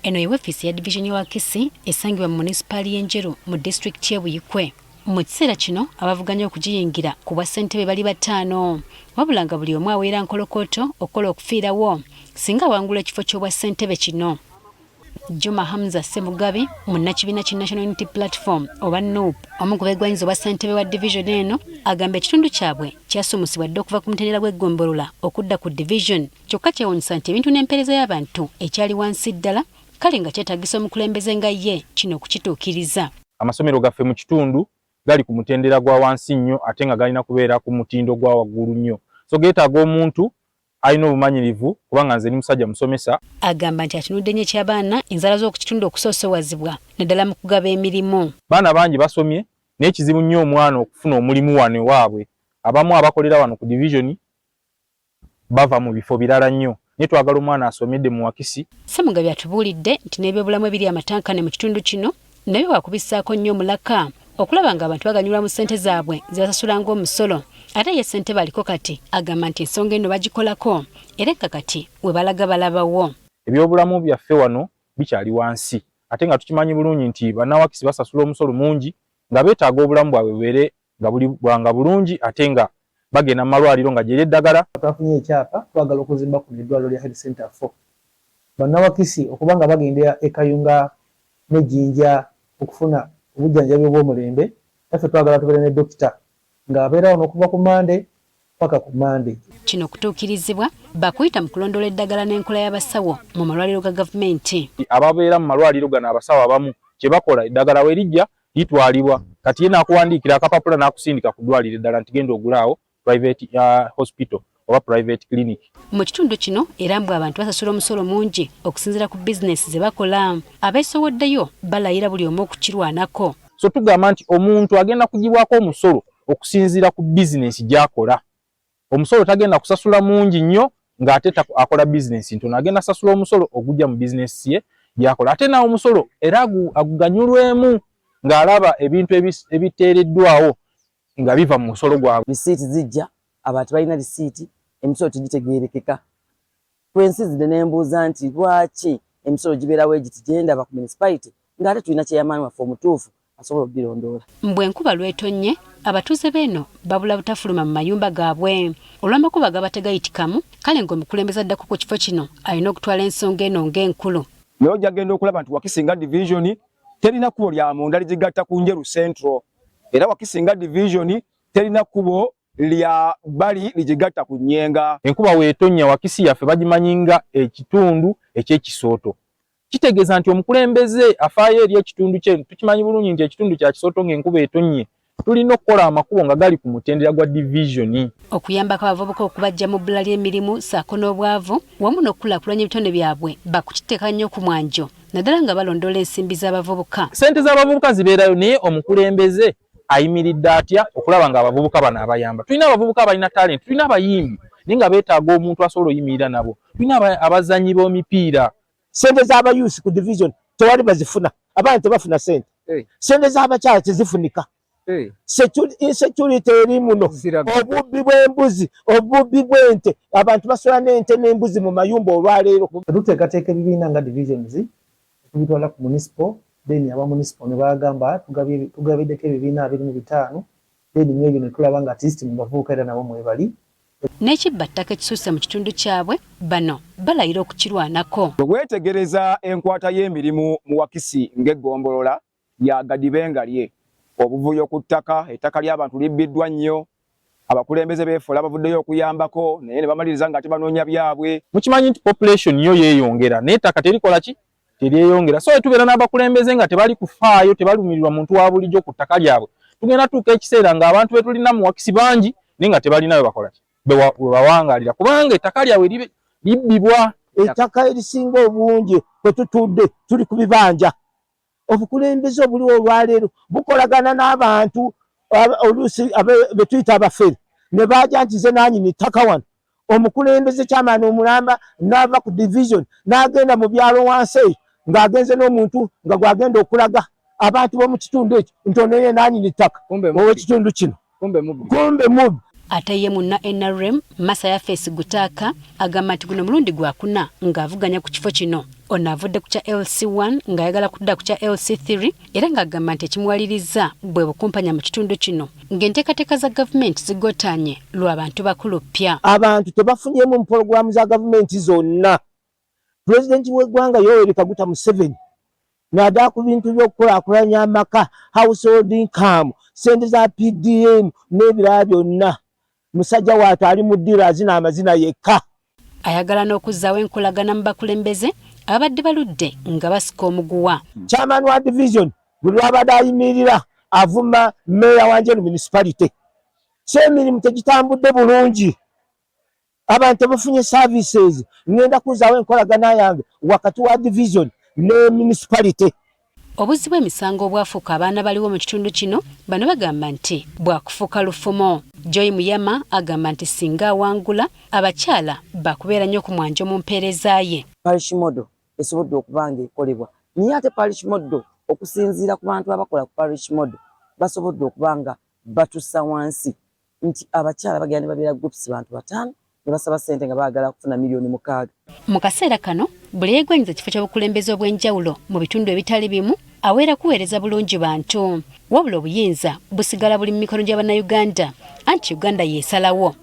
Eno ye woofiisi ya divizoni ya Wakisi esangibwa mu munisipaali y'e Njeru mu disitulikiti y'e Buikwe. Mu kiseera kino abavuganya okugiyingira ku bwa ssentebe bali bataano wabula nga buli omu aweera nkolokooto okukola okufiirawo singa awangula ekifo ky'obwa ssentebe kino. Juma Hamza Ssemugabi munnakibiina ki National Unity Platform oba NUP omu ku beegwanyiza obwa ssentebe wa divizoni eno agamba ekitundu kyabwe kyasuumusibwa dda okuva ku mutendera gw'eggombolola okudda ku divizoni Kyokka kyewuunyisa nti ebintu n'empeereza y'abantu ekyali wansi ddala kale nga kyetaagisa omukulembeze nga ye kino okukituukiriza. Amasomero gaffe mu kitundu gali ku mutendera gwa wansi nnyo ate nga galina kubeera ku mutindo gwa waggulu nnyo so geetaaga omuntu alina obumanyirivu kubanga nze ndi musajja musomesa. Agamba nti atunudde nnyo eky'abaana enzaalwa z'oku kitundu okusoosowazibwa naddala mu kugaba emirimu. Baana bangi basomye naye kizibu nnyo omwana okufuna omulimu wano ewaabwe. Abamu abakolera wano ku divizoni bava mu bifo birala nnyo naye twagala omwana asomedde mu Wakisi. Ssemugabi atubuulidde nti n'ebyobulamu ebiri amatankane mu kitundu kino nabyo waakubissaako nnyo omulaka okulaba ng'abantu baganyulwa mu ssente zaabwe ze basasula ng'omusolo. Ate ye ssentebe aliko kati agamba nti ensonga eno bagikolako era nga kati we balaga balabawo. Ebyobulamu byaffe wano bikyali wansi ate nga tukimanyi bulungi nti Bannawakisi basasula omusolo mungi nga beetaaga obulamu bwabwe bubeere nga buli bwanga bulungi ate nga bagenda mu malwaliro nga gyeri eddagala. Twafunye ekyapa twagala okuzimba kuno eddwaliro lya Health Center Four. Bannawakisi okuba nga bagenda e Kayunga ne Jinja okufuna obujjanjabi obw'omulembe naffe twagala tubeere ne dokita ng'abeera wano okuva ku Monday paka ku Monday. Kino okutuukirizibwa, bakuyita mu kulondoola eddagala n'enkola y'abasawo mu malwaliro ga gavumenti. Ababeera mu malwaliro gano abasawo abamu kye bakola eddagala we lijja litwalibwa kati ye nakuwandiikira akapapula nakusindika ku ddwaliro eddala nti genda ogule awo private hospital oba private clinic. Mu kitundu kino era mbu abantu basasula omusolo mungi okusinziira ku bizinesi ze bakola. Abeesowoddeyo balayira buli omu okukirwanako. So tugamba nti omuntu agenda kugibwako omusolo okusinziira ku bizinesi gy'akola. Omusolo tagenda kusasula mungi nnyo ng'ate akola bizinensi ntono, agenda sasula omusolo ogujja mu bizinensi ye gy'akola ate nawe omusolo era aguganyulwemu ng'alaba ebintu ebiteereddwawo nga biva mu musolo gwabwe. Risiiti zijja, abantu balina risiiti, emisolo tegitegeerekeka. Kwensinzidde ne mbuuza nti lwaki emisolo gibeerawo egiti gye ndaba ku municipality ng'ate tulina chairman waffe omutuufu asobola okugirondoola. Mbu enkuba lw'etonnye, abatuuze b'eno babula butafuluma mu mayumba gaabwe olw'amakubo agaba tegayitikamu kale ng'omukulembeze addako ku kifo kino alina okutwala ensonga eno ng'enkulu. Naye ojja genda okulaba nti Wakiso nga division terina kkubo lya munda ligigatta ku Njeru Central, era Wakiso nga division terina kkubo lya bbali ligigatta ku Nyenga. Enkuba w'etonnya Wakisi yaffe bagimanyi nga ekitundu eky'ekisooto. Kitegeeza nti omukulembeze afaayo eri ekitundu kye. Tukimanyi bulungi nti ekitundu kya Kisooto ng'enkuba etonnye tulina okukola amakubo nga gali ku mutendera gwa divizoni. Okuyambako abavubuka okubaggya mu bbula ly'emirimu ssaako n'obwavu wamu n'okukulaakulanya ebitone byabwe bakukiteeka nnyo ku mwanjo naddala nga balondoola ensimbi z'abavubuka. Ssente z'abavubuka zibeerayo naye omukulembeze ayimiridde atya okulaba nga abavubuka bano abayamba? Tulina abavubuka abalina talenti, tulina abayimbi naye nga beetaaga omuntu asobola oyimirira nabo, tulina abazannyi b'omipiira. Sente z'abayusi ku division tewali bazifuna, abaana tebafuna sente, sente z'abakyala tezifunika, insecurity eri muno, obubbi bw'embuzi, obubbi bw'ente, abantu basula n'ente n'embuzi mu mayumba olwaleero. Tuteekateeka ebibiina nga divisions tubitwala ku municipal, then aba municipal ne bagamba tugabiddeko ebibiina 25, then mwebyo ne tulaba nga at least mu bavubuka era nabo mwebali. N'ekibba ttaka ekisusse mu kitundu kyabwe bano balayira okukirwanako. Bwe weetegereza enkwata y'emirimu mu Wakisi ng'eggombolola ya Gadibengalye, obuvuyo ku ttaka, ettaka ly'abantu libbiddwa nnyo, abakulembeze beefuula abavuddeyo okuyambako naye ne bamaliriza ng'ate banoonya byabwe. Mukimanyi nti population yo yeeyongera naye ettaka terikola ki? Teryeyongera. So tubeera n'abakulembeze nga tebali kufaayo, tebalumirirwa muntu wa bulijjo ku ttaka lyabwe. Tugenda tuuka ekiseera ng'abantu be tulina mu Wakisi bangi naye nga tebalina we bakola ki? We bawangaalira kubanga ettaka lyabwe libbibwa. Ettaka erisinga obungi kwe tutudde tuli ku bibanja. Obukulembeze obuliwo olwaleero bukolagana n'abantu oluusi be tuyita abafere ne baaja nti nze nanyini ttaka wano. Omukulembeze kyamaani omulamba n'ava ku division n'agenda mu byalo wansi eyo ng'agenze n'omuntu nga gw'agenda okulaga abantu b'omu kitundu ekyo nti ono ye nanyini ttaka ow'ekitundu kino, kumbe mubbi. Ate ye munna NRM Masa Yafeesi Gutaaka agamba nti guno mulundi gwakuna ng'avuganya ku kifo kino. Ono avudde ku kya LC1 ng'ayagala kudda ku kya LC3 era ng'agamba nti ekimuwalirizza bwe bukumpanya mu kitundu kino ng'enteekateeka za gavumenti zigotaanye lwa bantu bakulu ppya. Abantu tebafunyemu mu pologulaamu za gavumenti zonna. Pulezidenti w'eggwanga Yoweri Kaguta Museveni naddala ku bintu by'okukulaakulanya amaka, household income, ssente za PDM n'ebirala byonna. Musajja waatu ali mu ddiiro azina amazina yekka. Ayagala n'okuzzaawo enkolagana mu bakulembeze ababadde baludde nga basika omuguwa. Chairman wa division buli lwabadde ayimirira avuma meeya wa Njeru municipality. So emirimu tegitambudde bulungi. Abantu tebafunye services. Ngenda kuzaawo enkolagana yange wakati wa division ne municipality. Obuzzi bw'emisango obwafuuka abaana baliwo mu kitundu kino bano bagamba nti bwakufuuka lufumo. Joy Muyama agamba nti singa awangula abakyala bakubeera nnyo ku mwanjo mu mpeereza ye. Parish model esobodde okuba ng'ekolebwa naye ate parish model okusinziira ku bantu abakola ku parish model basobodde okuba nga batussa wansi nti abakyala bagenda ne babeera groups bantu 5 ne basaba ssente nga baagala kufuna miliyoni 6. Mu kaseera kano buli yeegwanyiza ekifo ky'obukulembeze obw'enjawulo mu bitundu ebitali bimu aweera kuweereza bulungi bantu. Wabula obuyinza busigala buli mu mikono gya Bannayuganda anti Uganda yeesalawo.